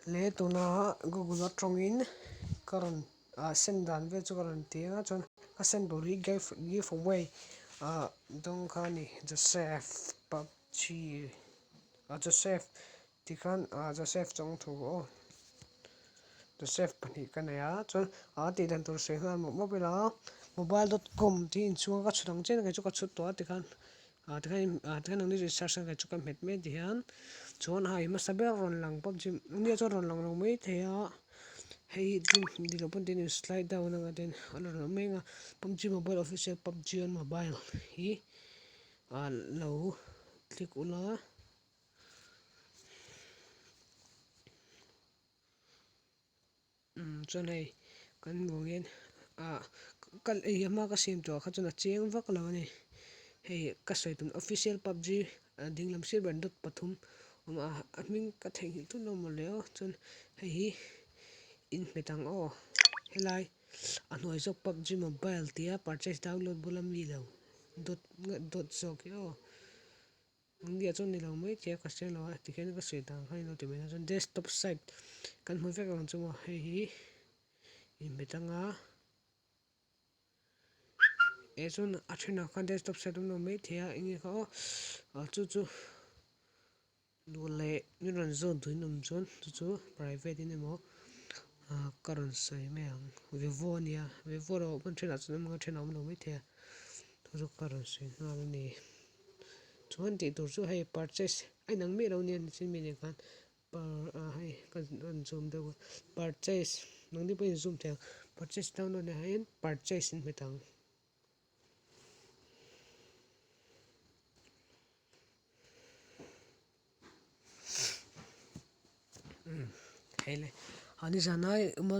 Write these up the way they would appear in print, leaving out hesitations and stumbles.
Le tuna Google atangin ka rawn ah send dan vel chu ka rawn ti ang a chuan ka send tur hi give give away ah dawng kha a ni Joseph pubg ah Joseph tikhan ah Joseph chawngthu aw Joseph pahnih ka nei a chuan ah tih dan tur sawi nghal mawp mawp ila mobile dot com tih inchhung a ka chhut ang chian kei chu ka chhut tawh a tikhan. Ah tikhan ah tikhan nangni chu search a chu ka hmet mai ti hian chuan hei hmasa ber rawn lang pawp chu nia chuan rawn lang lo mai thei a hei hi dilo pawn tin in slide down anga tin a rawn lang mai anga pubg mobile official pubg on mobile hi ah lo click ula. Umm chuan hei kan hmuh hian ah ka ei hma ka siam tawh ah kha chuan a chiang vak lo a ni hei ka sawi tum official pubg a ding lam sir ber dot pathum awm a a hming ka theihnghilh thut lo mawle aw chuan hei hi in hmet ang aw helai a hnuai zawk pubg mobile tia purchase download bula mi lo dot dot zawk hi aw. India chuan ni lo mai tia ka hre lo a tikhian ka sawi dan kha ilo ti mai a chuan desktop site kan hmu vek ang chu maw hei hi inhmet anga eh chuan a thenah khan desktop site awm lo mai thei a enge kha aw ah chu chu duh leh min rawn zawt duh in awm chuan chu chu private in emaw ah ka rawn sawi mai ang vivo ania vivo erawh hmun thenah chuan awm ang a thenah awm lo mai thei a chu chu ka rawn sawi nghal a ni. Chuan tih tur chu hei purchase a inang miah lo nia nichin mi nen khan par ah hei ka rawn zoom deuh a purchase nangni pawhin zoom thei ang purchase download ah hian purchase in hmet ang. Hei le a nizan a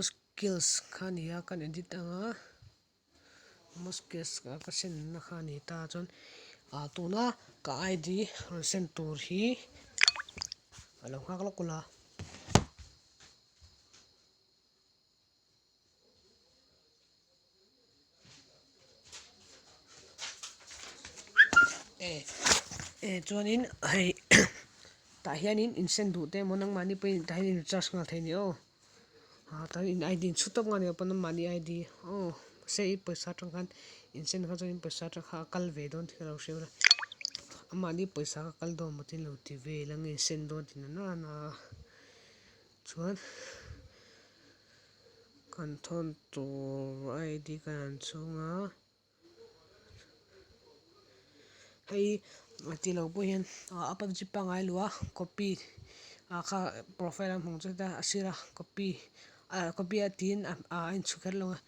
skills kha a ni a kan edit ang a. Mosques ka send na kha a ni ta chuan ah tuna ka ID rawn send tur hi a lo nghak lawk ula. Eh chuanin hei tah hianin in send duh te emaw nangmahni pawhin tah hian in recharge nghal thei a ni aw. Ah tah hian in ID in chhut tawp nghal a ni pawn mahni ID aw mahse i pawisa atang khan in send kha chuan in pawisa atang kha a kal ve dawn tih ka lo hria a amahni pawisa kha kal dawn maw tin lo ti vel ang in send dawn tih na nana chuan kan thawn tur ID kan han chhung a. Hei ti lo pawh hian a pubg pangngai luh a copy ah kha profile a hmang chu heta a sir a copy ah copy a tiin a inchhu kher lo a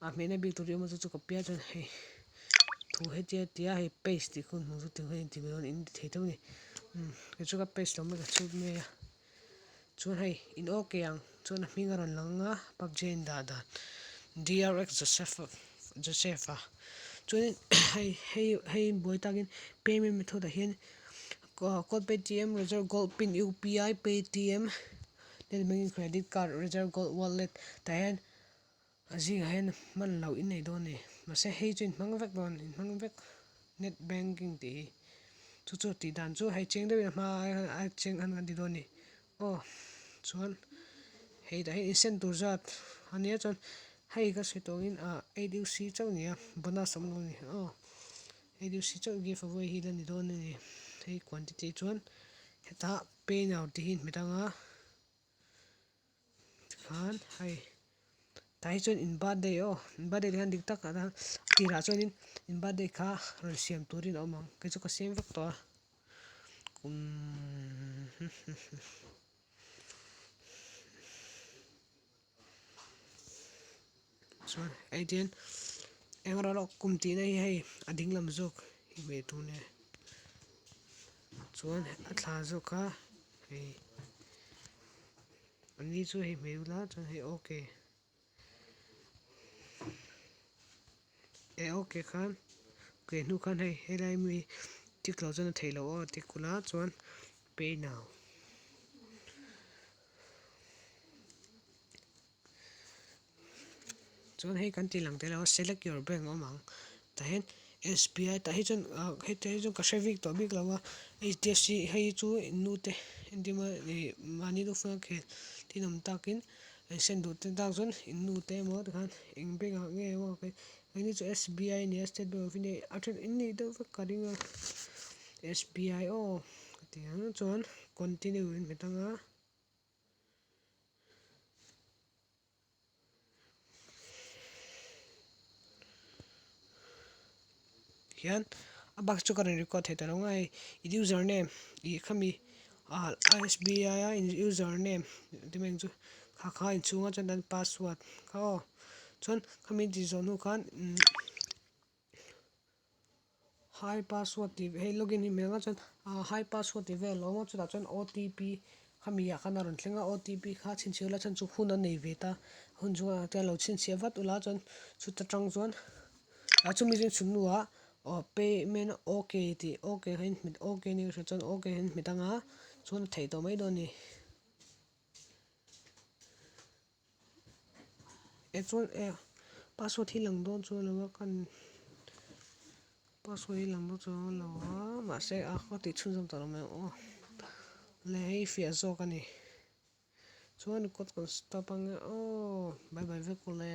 a hmehna bik tur hi awm a chu chu copy a chuan hei thu hetia tia hei paste tih khu hmang chu ti khan inti mai dawn in ti thei tho a ni kei chu ka paste lo mai ka chhut mai a. Chuan hei in ok ang chuan a hming a rawn lang a pubg a indah dan DRX Joseph Joseph a chuanin hei hei hei buai takin payment method ah hian code paytm reserve gold pin UPI paytm net banking credit card reserve gold wallet tah hian a zingah hian hman loh in nei dawn a ni mahse hei chu in hmang vek dawn in hmang vek net banking tih hi chu chu tih dan chu hei chiang deuhin a hma a chiang an kan ti dawn a ni aw chuan hei tah hian in send tur zat a nia chuan hei ka sawi tawh angin ah ADC chauh a ni a bonus a awm lo a ni aw ADC chauh give away hi la ni dawn a ni hei quantity chuan hetah pay now tih hi in hmet ang a. Tikhan hei tah hi chuan in birthday aw in birthday te khan dik tak a tirah chuanin in birthday kha rawn siam turin a awm ang kei chu ka siam vek tawh a kum chuan hei tihian eng erawh erawh kum tihna hi hei a ding lam zawk hi hmeh tur nia chuan a thla zawk kha hei an ni chu hei hmeh ula chuan hei okay eh okay khan okay hnu khan hei helai mi tick loh chuan a theih loh aw tick ula chuan pay now. Chuan hei kan tih lang tel a select your bank a awm ang tah hian SBI tah hi chuan ah heti hi chuan ka hre bik tawh bik lo a HDFC hei chu nu te engtin emaw ih mahni lu fang a khel. Tin awm takin in send duh te tan chuan in nu te emaw tikhan eng bank ah nge emaw keini chu SBI a nia State Bank of India a then in nih deuh vek ka ring a SBI aw ka ti ang chuan continue in hmet ang a. Hian a bak chu ka rawn record thei ta lo ngai i user name ih khami ah S_B_I a in user name te mai ang chu kha kha inchhung a chuan password kha aw chuan khami tih zawh hnu khan umm. Hi password tih hei login hi hmel nga chuan ah hi password tih vel a awm a chutah chuan OTP khami ah khan a rawn thleng a OTP kha chhinchhiah ula chuan chu hun a nei ve ta hun chu ah chuan lo chhinchhiah vat ula chuan chuta tang chuan ah chumi chu chhun hnuah aw payment ok tih ok kha in hmet ok a nih hriat chuan ok kha in hmet anga chuan a theih tawh mai dawn a ni. E chuan e password hi lang dawn chuan lo a kan password hi lang dawn chuan lo a mahse a ka tih chhunzawm tawh lo mai ang aw le hei fiah zawk a ni chuan record kan stop ang e aw bye bye vek ule.